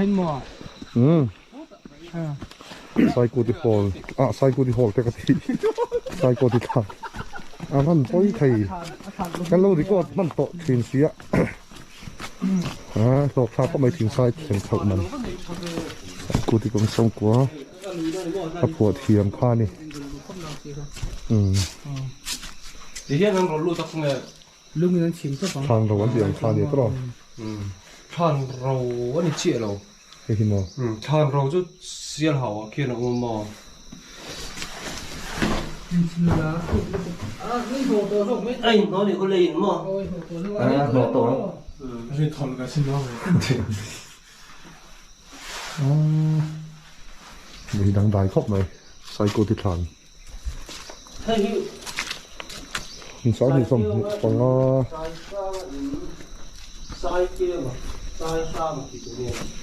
Umm Saikuti hall ah Saikuti hall te ka ti Saikuti thla a hman pawi thei kan lo record hman tawh thin sia ah hlawk thlak khawp mai thing sai thleng chhoh man Saikuti kawng sawmkua a phuah thiam kha a ni umm. Lungin an chim tawp ang. Thlan ro an tih ang kha a ni tawp ang. Thlan ro a ni chiah lo. Hei hi maw? Thlan ro chu sial hau ah khian a awm a maw? A in hnawh ni khaw lei in maw? A hnawh tawh ang. Hei dangdai khawp mai Saikawti thlan. 20 25.